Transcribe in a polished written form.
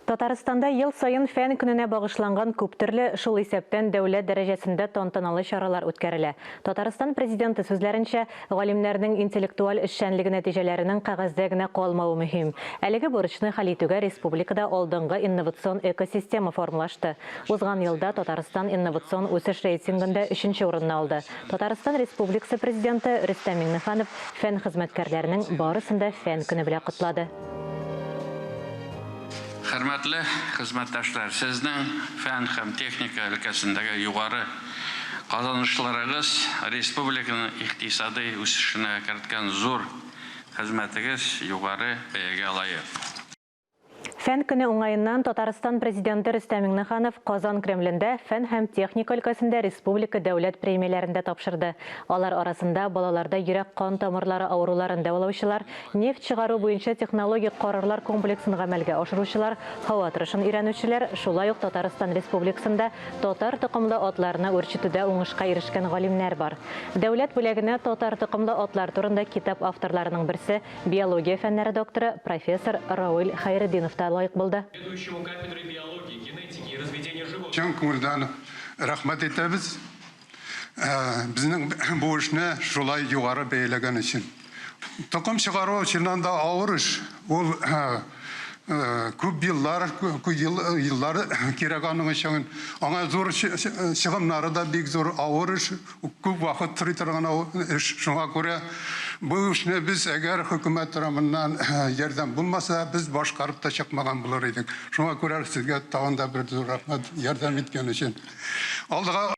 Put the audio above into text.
Татарстанда ел саен Фән көненә багышланган күптөрле, шул исәптән дәүләт дәрәҗәсендә тантаналы чаралар үткәрелә. Татарстан Президенты сүзләренчә, галимнәрнең интеллектуаль эшчәнлеге нәтиҗәләренең кәгазьдә генә калмавы мөһим. Әлеге бурычны хәл итүгә республикада алдынгы инновацион экосистема формалашты. Узган елда Татарстан инновацион үсеш рейтингында өченче урынны алды. Татарстан Республикасы Президенты Рөстәм Миңнеханов фән хезмәткәрләренең барысын да Фән көне белән котлады. Хөрмәтле хезмәттәшләр, сезнең фән һәм техника өлкәсендәге югары казанышларыгыз, республиканың икътисадый үсешенә керткән зур хезмәтегез югары бәягә лаек. Фән көне уңаеннан Татарстан Президенты Рөстәм Миңнеханов Казан Кремлендә фән һәм техника өлкәсендә республика дәүләт премияләрен дә тапшырды. Алар арасында балаларда йөрәк-кан тамырлары авыруларын дәвалаучылар, Нефть чыгару буенча технологик карарлар комплексын гамәлгә ашыручылар, һава торышын өйрәнүчеләр, шулай ук Татарстан Республикасында татар токымлы атларны үрчетүдә уңышка ирешкән галимнәр бар. Дәүләт бүләгенә татар токымлы атлар турында китап авторларының берсе, биология фәннәре докторы, профессор Рауил Хәйретдинов та лаек булды. Чын күңелдән рәхмәт әйтәбез. Безнең бу эшне шулай югары бәяләгән өчен. Токым чыгару чыннан да авыр эш. Ул күп еллар, күп еллар кирәк аның өчен. Аңа зур чыгымнары да бик зур, авыр эш, күп вакыт сорый торган эш. Шуңа күрә бу эшне без, әгәр хөкүмәт тарафыннан ярдәм булмаса, без башкарып та чыкмаган булыр идек. Шуңа күрә сезгә тагын да бер зур рәхмәт ярдәм иткән өчен. Алдыга.